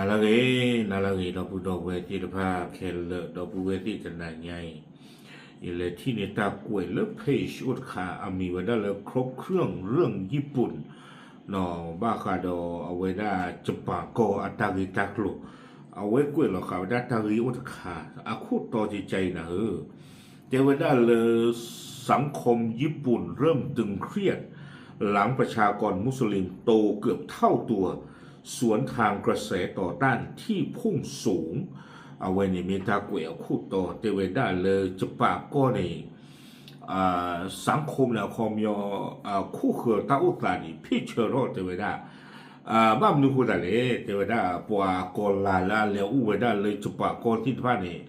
နၤလၢအဂ့ၤ, နၤလၢအဂ့ၤ ဒီပုၢ်ဒီဝဲၢ်သ့ၣ်တဖၣ်ခဲလၢာ်, ဒီပုၢ်ဝဲၢ်သ့ၣ်တနၤညါအံၤ, ယလဲၤထံၣ်န့ၢ်တၢ်ကွဲးလၢ page အိၣ်တခါ အမံၤဝဲဒၣ်လၢ ครบเครื่องเรื่องญี่ปุ่น ဘၣ်ဃးဒီးအဝဲဒၣ် ယပၣ်ကီၢ်အတၢ်ဂ့ၢ်တၢ်ကျိၤ, အဝဲကွဲးလီၤဃာ်ဝဲဒၣ်တၢ်ဂ့ၢ်အိၣ်တခါ, အခိၣ်တီကကါအံၤနၤဧၢ, တဲဝဲဒၣ်လၢ สังคมญี่ปุ่นเริ่มตึงเครียด หลังประชากรมุสลิมโตเกือบเท่าตัว สวนทางกระแสต่อต้านที่พุ่งสูง အဝဲန့ၣ်မ့ၢ်တၢ်ကွဲးအခိၣ်တီ တဲဝဲဒၣ်လၢယပၣ်ကီၢ်န့ၣ် สังคมန့ၣ် အခီပညီ ခိၣ်ဃၢၤတၢ်အိၣ်သးန့ၣ် ဖ့ၣ်ဆၢထီၣ် တဲဝဲဒၣ်, ဘၣ်မနုၤအဃိသတးလဲၣ် တဲဝဲဒၣ် ပှၤကီၤလၤလၢအလဲၤအိၣ်ဝဲဒၣ်လၢယပၣ်ကီၢ်သ့ၣ်တဖၣ်န့ၣ်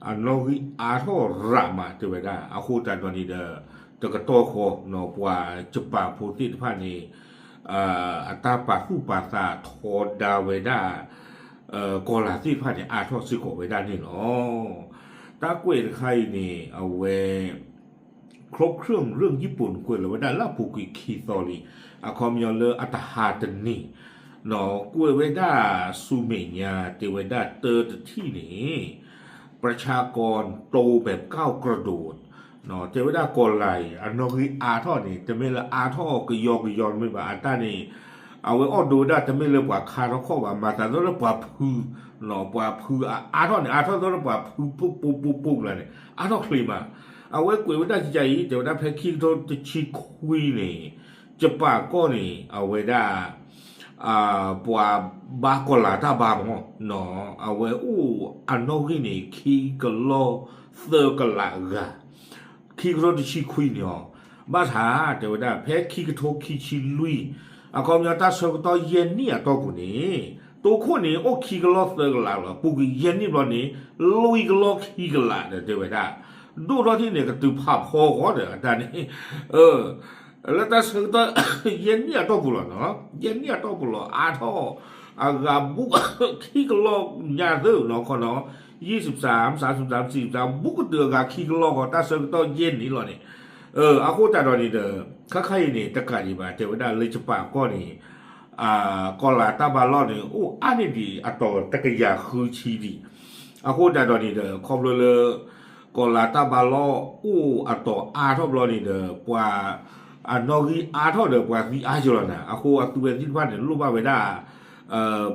အနီၣ်ဂံၢ်အါထီၣ်ရးမး တဲဝဲဒၣ်, အဃိသတးဒီးန့ၣ်ဒီး တကတီၢ်ဃီ ပှၤယပၣ်ဖိသ့ၣ်တဖၣ်န့ၣ် အတၢ်ပာ်သူၣ်ပာ်သးထီဒါဝဲဒၣ် ကီၤလၤသ့ၣ်တဖၣ်န့ၣ် အါထီၣ်စ့ၢ်ကီးဝဲဒၣ်န့ၣ်လီၤ. တၢ်ကွဲးတခါအံၤန့ၣ် အဝဲ ครบเครื่องเรื่องญี่ปุ่น ကွဲးလီၤဝဲဒၣ်လၢအပူၤကွံာ်ခံသီလံ, အခီပညီလၢအတဟါတနံၤ ကွဲးဝဲဒၣ်ဆူမဲာ်ညါ တဲဝဲဒၣ်တၢတထံၣ်န့ၣ် ประชากรโตแบบก้าวกระโดด တဲဝဲဒၣ်ကီၤလၤအံၤ အနီၣ်ဂံၢ်အါထီၣ်န့ၣ် တမ့ၢ်လၢအါထီၣ်ကယီကယီတမ့ၢ်ဘၣ် အတၢ်န့ၣ် အဝဲအီၣ်ဒိးဝဲဒၣ်တမ့ၢ်လၢပှၤခါထီၣ်ခီၣ်ဘၣ် မၤသးဒ်လၢပှၤဖု, ပှၤဖုအအါထီၣ်န့ၣ် အါထီၣ်ဒ်လၢပှၤဖုပူပူပူပူပူကျါန့ၣ် အါထီၣ်ချ့မး, အဝဲကွဲးဝဲဒၣ်ကကါအံၤ တဲဝဲဒၣ်ဖဲခံကထိတဆံခွံန့ၣ် ယပၣ်ကီၢ်န့ၣ် အဝဲဒၣ် ပှၤဘါကီၤလၤတၢ်ဘါမး အဝဲအိၣ်အနီၣ်ဂံၢ်န့ၣ် ခံကလီသၢကလးဂၤ, ခံကထိတဆံခွံန့ၣ်အီၤ, ဘၣ်ဆၣ် တဲဝဲဒၣ် ဖဲခံကထိခံဆံလွံၢ် အခီပညီတၢ်ဆၢကတီၢ်ယဲၢ်နံၣ်အတီၢ်ပူၤန့ၣ် တိခိၣ်န့ၣ်အိၣ်ခံကလီသၢကလးလီၤ, ပူၤကွံာ်ယဲၢ်နံၣ်ဘျီန့ၣ် လွံၢ်ကလီခံကလးဒီး တဲဝဲဒၣ် ဒိၣ်ထီၣ်ထံၣ်န့ၣ် ကတုၤဖးဖီဃီဒီးအတၢ်န့ၣ် လၢတၢ်ဆၢကတီၢ် ယဲၢ်နံၣ်အတီၢ်ပူၤလီၤ, ယဲၢ်နံၣ်အတီၢ်ပူၤလီၤ အါထီၣ်အဂၤဘူး ခံကလီညါသၢနီၤခီနီၤ, ယံၢ်စံးပစး စးစံးပစး ဘူးကတုၤအဂၤခံကလီဃီ တၢ်ဆၢကတီၢ်ယဲၢ်နံၣ်လီၤန့ၣ်, အဃိသတးဒီးန့ၣ်ဒီး ခါခါအံၤန့ၣ် တကးဒံးဘၣ် တဲဝဲဒၣ်လၢယပၣ်ကီၢ်န့ၣ် ကီၤလၤတၢ်ဘါလီၢ်န့ၣ် အိၣ်အါန့ၢ်ဒံးအတီၤတကယၤဃုဆံဒံး, အဃိသတးဒီးန့ၣ်ဒီး ခီဖျိလၢ ကီၤလၤတၢ်ဘါလီၢ်အိၣ်အတီၤအါထီၣ်ဘျီန့ၣ်ဒီး ပှၤအနီၣ်ဂံၢ်အါထီၣ်ဒီးပှၤသံအါယၢၤလီၤနၤ, အဃိအသုဝဲသ့ၣ်တဖၣ်န့ၣ် လိၣ်ဘၣ်ဝဲဒၣ်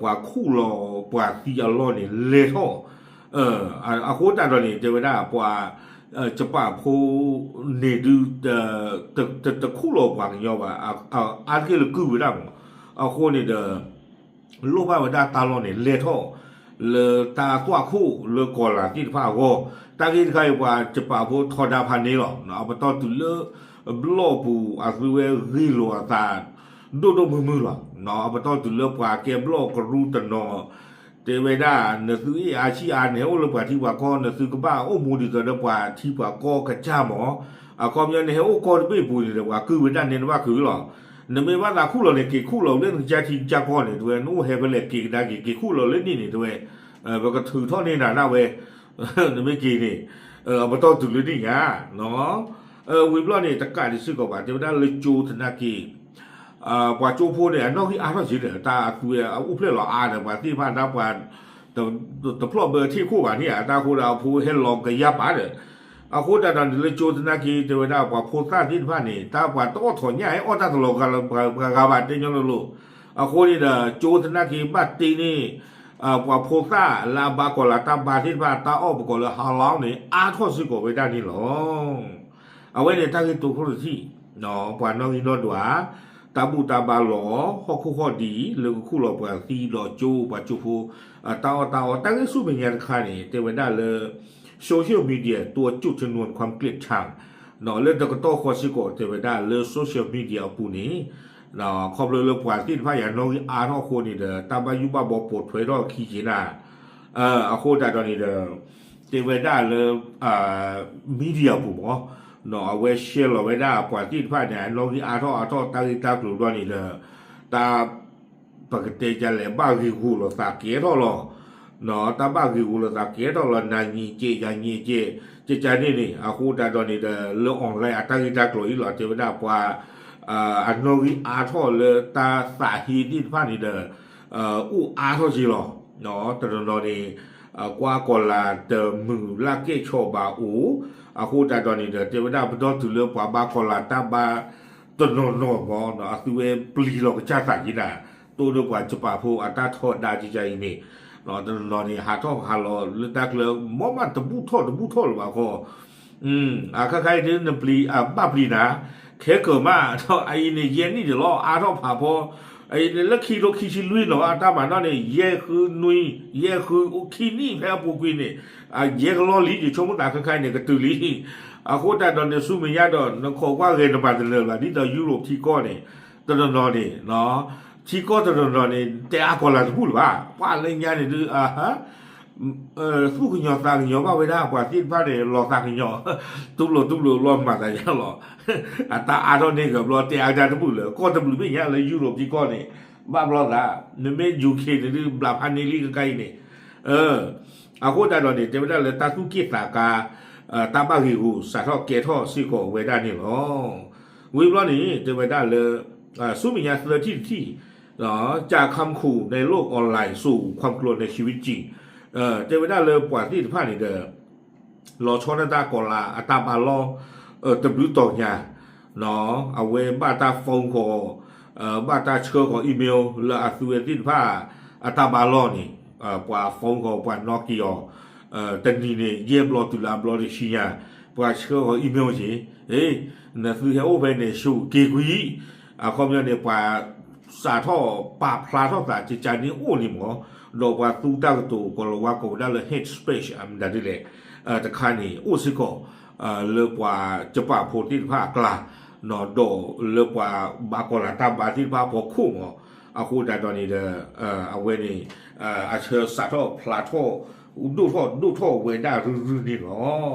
ပှၤခူၣ်လီၤပှၤသံအလီၢ်န့ၣ် လဲၤထီၣ် အဃိသတးဒီးန့ၣ် တဲဝဲဒၣ်ပှၤ ယပၣ်ဖိန့ၣ်ဒုး တခူၣ်လီၤပှၤကညီဘၣ်, အါတက့ၢ်လၢကုၢ်ဝဲဒၣ်မး, အဃိန့ၣ်ဒီး လိၣ်ဘၣ်ဝဲဒၣ်တၢ်လီၢ်န့ၣ် လဲၤထီၣ် လၢတၢ်သွၣ်ခိၣ်လၢကီၤလၤသ့ၣ်တဖၣ်အဂီၢ်, တၢ်ဂ့ၢ်တခါအံၤ ပှၤယပၣ်ဖိထီဒါဖးန့ၣ်လီၤ, အပတီၢ်တုၤလၢ ဘျီၣ်ပူၤ အသုဝဲဂ့ၢ်လိာ်အသး ဒိၣ်ဒိၣ်မုၢ်မုၢ်လီၤ, အပတီၢ်တုၤလၢပှၤကဲဘျီၣ်ကရူၢ်တနီၤ တဲဝဲဒၣ် နသုအ့ၣ်အါဆံၣ်အါ နဟဲအိၣ်လၢပှၤထံပှၤကီၢ် နသုကဘၣ်အိၣ်မူဒ်သိးဒီးပှၤထံပှၤကီၢ်ကစၢ်မး, အခီပညီနဟဲအိၣ်ကီၢ်တဘ့ၣ်ပူၤန့ၣ်ဒီး ပှၤကုၢ်ဝဲဒၣ်နဲနဘၣ်ကုၢ်လီၤ, နမ့ၢ်ဘၣ်သးခူၣ်လီၤန့ၣ် က့ၤခူၣ်လီၤလၢနကစၢ်ထံကစၢ်ကီၢ်န့ၣ် တဲဝဲ နအိၣ်ဟဲဖဲလဲၣ်က့ၤကဒါက့ၤ က့ၤခူၣ်လီၤလၢန့ၣ်န့ၣ် တဲဝဲ ပကထုးထီၣ်န့ၢ်နၤဒၣ်ဝဲ နမ့ၢ်က့ၤန့ၣ် အပတီၢ်တုၤလၢန့ၣ်ညါ ဝံၤဘျီန့ၣ် တကးဒံးစ့ၢ်ကီးဘၣ် တဲဝဲဒၣ်လၢကၠိသနာ်က့ ပှၤကၠိဖိန့ၣ် အနီၣ်ဂံၢ်အါထီၣ်က့ၤဒီး တၢ်အသုဝဲအိၣ်ဖျဲၣ်လီၤအါဒီး ပှၤသ့ၣ်တဖၣ်ဒၣ်ပှၤ တဖျီၣ်ဘၢထံၣ်ခိၣ်ဘၣ်န့ၣ် အတၢ်ဃိဒီးအဖိဟဲလီၤကယၢ်ပာ်ဒီး အဃိသတးဒီးန့ၣ် လၢကၠိသနာ်က့ တဲဝဲဒၣ်ပှၤဖိသၣ်သ့ၣ်တဖၣ်န့ၣ် တၢ်ပှၤတအီၣ်ထိးညၣ် ဟဲအီၣ်တၢ်တလီၤဂာ်ပှၤဂၤဘၣ် တဲညီလိၤလိၤ, အဃိန့ၣ်ဒီး ကၠိသနာ်က့ဘၣ်တ့န့ၢ် ပှၤဖိသၣ်လၢအဘါကီၤလၤတၢ်ဘါသ့ၣ်တဖၣ် တၢ်အီၣ်ပကိးလၢ ဟးလီၣ်န့ၣ် အါထီၣ်စ့ၢ်ကီးဝဲဒၣ်န့ၣ်လီၤ. အဝဲန့ၣ်တၢ်ဂ့ၢ်တိခိၣ်တထံၣ်, ပှၤနီၣ်ဂံၢ်နီၣ်ဒွး တၢ်ဘူၣ်တၢ်ဘါလီၤ ဟီၣ်ခိၣ်ဟီၣ်ဒံး လၢကခူၣ်လီၤပှၤသံဒီးကၠိပှၤကၠိဖိ တၢ်အီၣ်တၢ်အီ တၢ်ဂ့ၢ်ဆူမဲာ်ညါတခါန့ၣ် တဲဝဲဒၣ်လၢ social media ตัวจุดชนวนความเกลียดชัง လၢတကတီၢ်ဃီစ့ၢ်ကီး တဲဝဲဒၣ်လၢ social media အပူၤန့ၣ် ခီဖျိလၢပှၤသ့ၣ်တဖၣ်အံၤအနီၣ်ဂံၢ်အါထီၣ်အဃိန့ၣ်ဒီး တၢ်ဘၣ်ယိၣ်ဘၣ်ဘီပိာ်ထွဲထီၣ်အခံက့ၤနၤ, အဃိသတးဒီးန့ၣ်ဒီး တဲဝဲဒၣ်လၢ media ပူၤမး အဝဲ share လီၤဝဲဒၣ်ပှၤသ့ၣ်တဖၣ်န့ၣ် အနီၣ်ဂံၢ်အါထီၣ်အါထီၣ်တၢ်ဂ့ၢ်တၢ်ကျိၤဘျီန့ၣ်ဒီး တၢ် ပကတဲဒ်လဲၣ် ဘၣ်ဂ့ၢ်ဂူာ်လိာ်သးကဲထီၣ်လီၤ, တၢ်ဘၣ်ဂ့ၢ်ဂူာ်လိာ်သးကဲထီၣ်လီၤ နၤယံာ်ကဲ ယၤယံာ်ကဲ ကကန့ၣ်န့ၣ် အဃိသတးဒီးန့ၣ်ဒီး လၢ online အတၢ်ဂ့ၢ်တၢ်ကျိၤအံၤလီၤ တဲဝဲဒၣ်ပှၤ အနီၣ်ဂံၢ်အါထီၣ်လၢတၢ်သးဟ့သ့ၣ်တဖၣ်န့ၣ်ဒီး အိၣ်အါထီၣ်က့ၤလီၤ တနီၤနီၤန့ၣ် ကွၢ်ကီၤလၤတမုာ်လၢ်ကဲၣ်ဆိးဘၣ်အိၣ်, အဃိသတးဒီးန့ၣ်ဒီး တဲဝဲဒၣ်ပဒီတုၤလၢပှၤဘါကီၤလၤတၢ်ဘါ တနီၤနီၤမ့ၢ် အသုဝဲပျံၤလီၤကစၢ်သးက့နၤ, တိၢ်ဒီးပှၤကပာ်ဖိအတၢ်ထီဒါကကါအံၤန့ၣ် တနီၤနီၤန့ၣ် ဟးထီၣ်ဟးလီၤလၢတၢ်ကျၢၤ မ့ၢ်မးတဘူၣ်ထီၣ်တဘူၣ်ထီၣ်လၢၤဘၣ်ဃီ အခါခါအံၤဒ်နပျံၤ ဘၣ်ပျံၤနၤ ခဲကၢၤမး ဒီးအအံၤန့ၣ် ယဲၢ်နံၣ်ဒံးလီၤ အါထီၣ်ဖးဖီ အအံၤန့ၣ်လၢခံထိခံဆံလွံၢ်နီၤ အတၢ်မၤနီၣ်န့ၣ် ယဲၢ်ဃုနွံ ယဲၢ်ဃုခံနံၣ်ဖဲအပူၤကွံာ်န့ၣ် ယဲၢ်ကလီၢ်လံ ယဆိကမိၣ်သးခဲခါအံၤန့ၣ် ကတုၤလံ အဃိသတးဒီးန့ၣ် ဆူမဲာ်ညါဒီး နခိးကွၢ်ဂဲၤနမၤတလၢာ်ဘၣ် ဒ်သိးယူရိးထံကီၢ်န့ၣ် တနီၤနီၤန့ၣ် ထံကီၢ်တနီၤနီၤန့ၣ် တဲအါကီၤလၤတဘူၣ်လၢၤဘၣ် ပှၤလၢညါန့ၣ်ဒုး သူၣ်ကညီၤသးကညီၤဘၣ်ဝဲဒၣ် ပှၤသ့ၣ်တဖၣ်န့ၣ် လီၤသးကညီၤ တူၢ်လိာ်တူၢ်လိာ်လီၤမၤသးယါလီၤ အတၢ်အါထီၣ်န့ၢ်ကဘျီ တဲအါကဒါတဘူၣ်လၢၤ ကီၢ်တဘျုးဘ့ၣ်ညါလၢယူရိးထံကီၢ်န့ၣ် ဘၣ်ဘျီသး နမ့ၢ် ယူက့ၣ် န့ၣ်ဒုး ဘျးဖးန့ၢ်လံခဲခါအံၤန့ၣ် အဃိသတးဒီးန့ၣ် တဲဝဲဒၣ်လၢတၢ်သူၣ်က့ၣ်သးကါ တၢ်ဘၣ်ဂ့ၢ်ဂူာ်စးထီၣ်ကဲထီၣ်စ့ၢ်ကီးဝဲဒၣ်န့ၣ်လီၤ. ဝံၤဘျီန့ၣ် တဲဝဲဒၣ်လၢ ဆူမဲာ်ညါသၢထံၣ်တထံၣ် จากคำขู่ในโลกออนไลน์สู่ความกลัวในชีวิตจริง တဲဝဲဒၣ်လၢပှၤသ့ၣ်တဖၣ်န့ၣ်ဒီး လီၤဆီဒၣ်တၢ်ကီၤလၤအတၢ်ဘါလီၢ် တဘျုးတီၤညါ အဝဲဘၣ်တၢ် phone ဃီၤ ဘၣ်တၢ်ဆှၢဃီၤ email လၢအသုဝဲသ့ၣ်တဖၣ် အတၢ်ဘါလီၢ်န့ၣ် ပှၤ phone ဃီၤ ပှၤနီၣ်က့ၤအီၤ တနံၤန့ၣ် ယဲၢ်ဘျီတုၤလၢအဘျီတဆံညါ ပှၤဆှၢဃီၤ email က့ၤ နသုဟဲအိၣ်ဖဲန့ၣ် ဆိးက့ၤကွံာ် အခီပညီန့ၣ် ပှၤစးထီၣ်ပာ်ဖျါထီၣ်သး ကကန့ၣ်အိၣ်န့ၣ်မ့ၢ် ဒီးပှၤသူတၢ်ကတိၤ ကိးလီၤဝါကိးဝဲဒၣ်လၢ hate speech အမတၤဒ်လဲၣ် တခါန့ၣ် အိၣ်စ့ၢ်ကီး လၢပှၤကပာ်ဖိသ့ၣ်တဖၣ်အကျါ ဒီးလၢပှၤဘါကီၤလၤတၢ်ဘါသ့ၣ်တဖၣ်အဖီခိၣ်မ့ၢ် အဃိသတးဒီးန့ၣ်ဒီး အဝဲန့ၣ် အဆၢစးထီၣ်ဖျါထီၣ် ဒိၣ်ထီၣ်ဒိၣ်ထီၣ်ဝဲဒၣ်ရုၢ်ရုၢ်န့ၣ်လီၤ.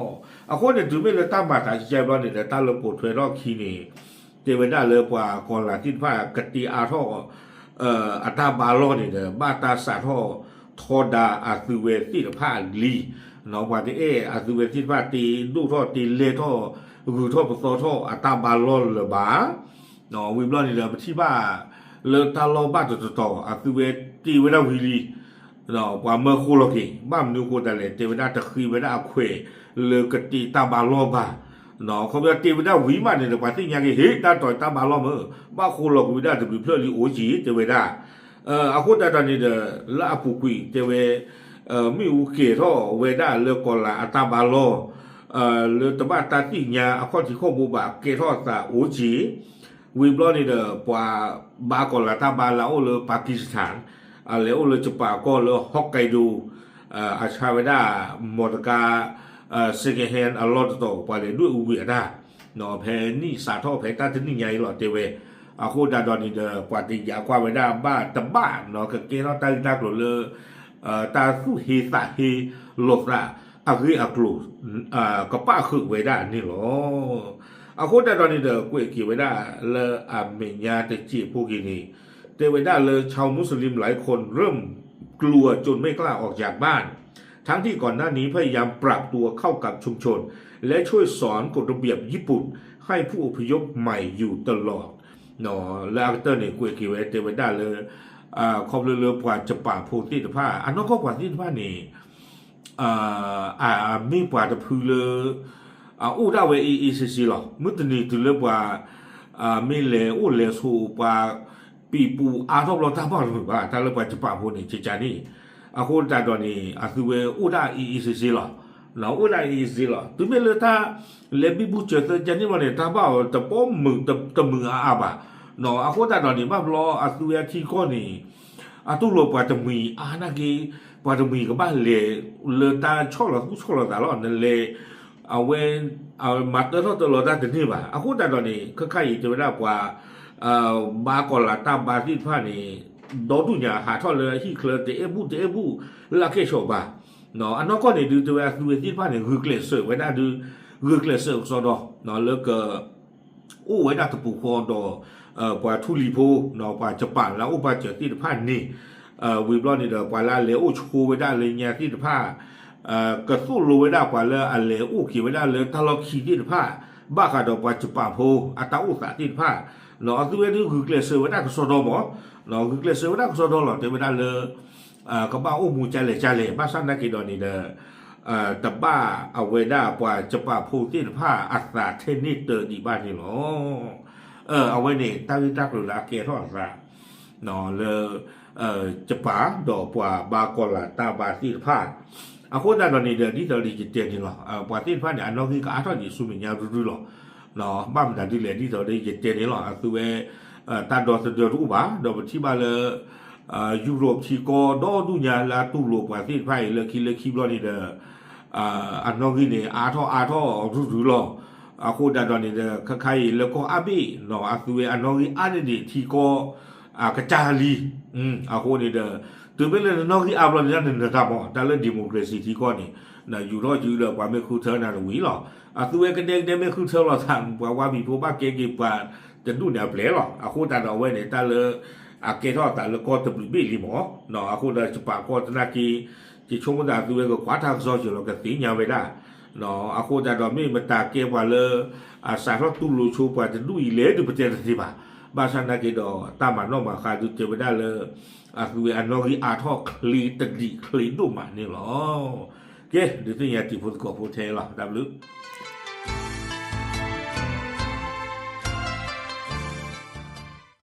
အဃိန့ၣ် တုၤမ့ၢ်လၢတၢ်မၤသးကကဲဘျီန့ၣ်ဒီး တၢ်လၢပိာ်ထွဲထီၣ်ခံန့ၣ် တဲဝဲဒၣ်လၢပှၤကီၤလၤသ့ၣ်တဖၣ် ကတ့အါထီၣ် အတၢ်ဘါလီၢ်န့ၣ်ဒီး ဘၣ်တၢ်စးထီၣ်ထီဒါအသုဝဲသ့ၣ်တဖၣ်လံ ပှၤတအဲၣ်အသုဝဲသ့ၣ်တဖၣ်တ့ဒိၣ်ထီၣ်တ့လဲၢ်ထီၣ် ဂုၤထီၣ်ပသီထီၣ်အတၢ်ဘါလီၢ်လၢၤဘၣ် ဝံၤဘျီန့ၣ်ဒီး ပထံၣ်ဘၣ်လၢတၢ်လီၢ်ဘၣ်တတီၤတီၤ အသုဝဲတ့ဝဲဒၣ်ဝံၤလံ ပှၤမၢဃိလီၤက့ၤ ဘၣ်မနုၤဃိသတးလဲၣ် တဲဝဲဒၣ်တဃ့ဝဲဒၣ်အခွဲးလၢကတ့တၢ်ဘါလီၢ်ဘၣ် ခီပညီတ့ဝဲဒၣ်ဝံၤမးန့ၣ်ဒီး ပှၤသ့ၣ်ညါက့ၤ ဟ့ၣ် တၢ်တီၤတၢ်ဘါလီၢ်မ့ၢ် ဘၣ်ဃိလီၤကွံာ်ဝဲဒၣ်တဘျုးဖျၢၣ်လံအိၣ်က့ၤ တဲဝဲဒၣ် အဃိသတးဒီးန့ၣ်ဒီး လၢအပူၤကွံာ်တဲဝဲ မ့ၣ်အူကဲၤထီၣ်ဝဲဒၣ်လၢကီၤလၤအတၢ်ဘါလီၢ် လၢတဘၣ်တၢ်သ့ၣ်ညါအခီၣ်ထံးခီၣ်ဘိဘၣ် ကဲထီၣ်အသးအိၣ်က့ၤ ဝံၤဘျီန့ၣ်ဒီး ပှၤဘါကီၤလၤတၢ်ဘါလၢအအိၣ်လၢ Pakistan အလဲၤအိၣ်လၢကပာ်ကီၢ်လၢ Hokkaido အဆါဝဲဒၣ် မီတကါ second hand အလီၢ်တတီၤ ပှၤလဲၤဒွဲၣ်အူဝံၤအတၢ် ဖဲနံၣ်စးထီၣ်ဖဲတၢ်တနံၣ်ညါအံၤလီၤတဲဝဲ အဃိသတးဒီးန့ၣ်ဒီး ပှၤတယာ်ကွၢ်ဝဲဒၣ်ဘၣ်တဘၣ်နီၤ ကကဲထီၣ်တၢ်ဂ့ၢ်တၢ်ကျိၤလၢ တၢ်သူၣ်ဟ့သးဟ့လိာ်သးအဂ့ၢ်အကျိၤ ကပၣ်ဃုာ်ဝဲဒၣ်န့ၣ်လီၤ. အဃိသတးဒီးန့ၣ်ဒီး ကွဲးက့ၤဝဲဒၣ်လၢအမဲာ်ညါတစဲးဖိက့ၤန့ၣ် တဲဝဲဒၣ်လၢ ชาวมุสลิมหลายคนเริ่มกลัวจนไม่กล้าออกจากบ้าน ทั้งที่ก่อนหน้านี้พยายามปรับตัวเข้ากับชุมชน และช่วยสอนกฎระเบียบญี่ปุ่นให้ผู้อพยพใหม่อยู่ตลอด လၢအကတၢၢ်န့ၣ် ကွဲးက့ၤဝဲတဲဝဲဒၣ်လၢ ခီဖျိလၢပှၤကပာ်ဖိသ့ၣ်တဖၣ် အနီၢ်ကီၢ်ပှၤသ့ၣ်တဖၣ်န့ၣ် အမ့ၢ်ပှၤတဖုလၢ အအိၣ်ဒၣ်ဝဲအ့ၣ်အ့ၣ်စ့စ့လီၤ. မုၢ်တနံၤတုၤလၢပှၤ မ့ၢ်လဲၤအိၣ်လဲၤဆိးပှၤ ပံာ်ပူၤအါထီၣ်ဘျီတၢ်ဘၣ်တမုာ်ဘၣ် တၢ်လၢပှၤကပာ်ဖိန့ၣ် ကကန့ၣ် အဃိသတးဒီးန့ၣ် အသုဝဲအိၣ်ဒၣ်အ့ၣ်အ့ၣ်စ့စ့လီၤ. အိၣ်ဒၣ်အ့ၣ်အ့ၣ်စ့လီၤ. တုၤမ့ၢ်လၢတၢ်လဲၤဘံဘူစၢၤသၢကန့ၣ်ဘျီန့ၣ် တၢ်ဘၣ်အီၤတပီၢ်မုာ်တမုာ်အါအါဘၣ်. အဃိသတးဒီးန့ၣ် ဘၣ်ဘျီအသုဝဲအထံကီၢ်န့ၣ် အတူၢ်လိာ်ပှၤတမှံၤအါနာ်က့ ပှၤတမှံၤကဘၣ်လဲၤလၢတၢ်ဆီၣ်လီၤသူၣ်ဆီၣ်လီၤသးလီၤ. နလဲၤ အဝဲ မၤတၢထီၣ်တၢလီၤတၢ်တန့ၢ်ဘၣ်. အဃိသတးဒီးန့ၣ် ခဲခါအံၤတဲဝဲဒၣ်ပှၤ ဘါကီၤလၤတၢ်ဘါသ့ၣ်တဖၣ်န့ၣ် ဒီဒူၣ်ညါဟးထီၣ်လၢအဟံၣ်ချၢ တအဲၣ်ဘူၣ်တအဲၣ်ဘူၣ် လၢအကဲၣ်ဆိးဘၣ်. အနီၢ်ကီၢ်န့ၣ်ဒုး တဲဝဲအသုဝဲသ့ၣ်တဖၣ်န့ၣ် ဂုာ်ကျဲးစၢးဝဲဒၣ်ဒုး ဂုာ်ကျဲးစၢးကစီဒီ လၢက အိၣ်ဝဲဒၣ်တပူၤဃီဒီး ပှၤထူလံၤဖိ ပှၤကပာ်လၢအအိၣ်ပာ်စၢၤသ့ၣ်တဖၣ်န့ၣ် ဝံၤဘျီန့ၣ်ဒီး ပှၤလၢအလဲၤအိၣ်ဆိးဝဲဒၣ်လၢညါသ့ၣ်တဖၣ် ကသိၣ်လိဝဲဒၣ်ပှၤလၢအလဲၤအိၣ်က့ၤဝဲဒၣ်လၢတၢ်လီၢ်ခံသ့ၣ်တဖၣ် ဘၣ်ဃးဒီးပှၤကပာ်ဖိအတၢ်အိၣ်သးသ့ၣ်တဖၣ် အသုဝဲဒုးဂုာ်ကျဲးစၢးဝဲဒၣ်ကစီဒီမး ဂုာ်ကျဲးစၢးဝဲဒၣ်ကစီဒီလီၤ. တဲဝဲဒၣ်လၢ ကဘၣ်အိၣ်မူကလဲၣ်ကလဲၣ် ဘၣ်ဆၣ်သနာ်က့ဒီးန့ၣ်ဒီး တဘၣ်အဝဲဒၣ်ပှၤကပာ်ဖိသ့ၣ်တဖၣ်အသးထဲန့ၣ်တၢၤဒံးဘၣ်န့ၣ်လီၤ. အဝဲန့ၣ် တၢ်ဂ့ၢ်တၢ်ကျိၤလၢအကဲထီၣ်အသး လၢ ကပာ်ဒီးပှၤဘါကီၤလၤတၢ်ဘါသ့ၣ်တဖၣ် အဃိသတးဒီးန့ၣ်ဒီး ဒ်သိးလၢယတဲန့ၣ်လီၤ. ပှၤသ့ၣ်တဖၣ်န့ၣ် အနီၣ်ဂံၢ်ကအါထီၣ်ဒံးဆူမဲာ်ညါရုၢ်ရုၢ်လီၤ. ဘၣ်မတၤဒ်လဲၣ် ဒ်သိးလၢယတဲန့ၣ်လီၤ. အသုဝဲ တၢ်ဒီသဒၢတအိၣ်ဘၣ် ဒီးပထံၣ်ဘၣ်လၢ ယူရိၣ်ပူၤ ထံကီၢ်ဒီဒူၣ်ညါလၢအတူၢ်လိာ်ပှၤသ့ၣ်တဖၣ်အံၤ လၢခံလၢခံဘျီန့ၣ်ဒီး အနီၣ်ဂံၢ်န့ၣ် အါထီၣ်အါထီၣ်ရုၢ်ရုၢ်လီၤ. အဃိသတးဒီးန့ၣ်ဒီး ခဲခါအံၤလၢကီၢ်အါဘ့ၣ် အသုဝဲအနီၣ်ဂံၢ်အါန့ၢ်ဒံးထံကီၢ် ကစၢ်လံ. အဃိန့ၣ်ဒီး တုၤမ့ၢ်လၢနနီၣ်ဂံၢ်အါဘျီန့ၣ် နနၢၤတၢ်မး တၢ်လၢ democracy ထံကီၢ်န့ၣ် ယူၤထီၣ်ယူၤဒီးပှၤမ့ၢ်ဃုထၢနၤတဝံၤလီၤ. အသုဝဲကဒဲကဒဲမ့ၢ်ဃုထၢလီၤသး ပှၤဝါမံၤဖိဘၣ်ကဲက့ၤပှၤတဒူၣ်န့ၣ်အပျဲၢ်လီၤ. အဃိသတးဒီးအဝဲန့ၣ် တၢ်လၢ အကဲထီၣ်အသးလၢကီၢ်တဘျုးဘ့ၣ်လံမး. အဃိဒီးယပာ်ကီၢ်သနာ်က့ ယဆိကမိၣ်သးအသုဝဲကကွၢ်တၢ်ကစီၣ်က့ၤလီၤ ကသ့ၣ်ညါဝဲဒၣ်. အဃိသတးဒီးမ့ၢ်မတၤကဲပှၤလၢ အစးထီၣ်တူၢ်လိာ်ဆိပှၤတဒူၣ်အံၤလဲၣ်ဒုးပတဲတသ့ဘၣ်. ဘၣ်ဆၣ်သနာ်က့ဒီး တၢ်မၤနီၣ်မၤဃါဒုးတဲဝဲဒၣ်လၢ အသုဝဲအနီၣ်ဂံၢ်အါထီၣ်ချ့တဒံးချ့ဒိၣ်မးန့ၣ်လီၤ. ကဲ ဒုးသ့ၣ်ညါတံၤဖိသကိးဖိထဲလီၤ. တၢ်ဘျုး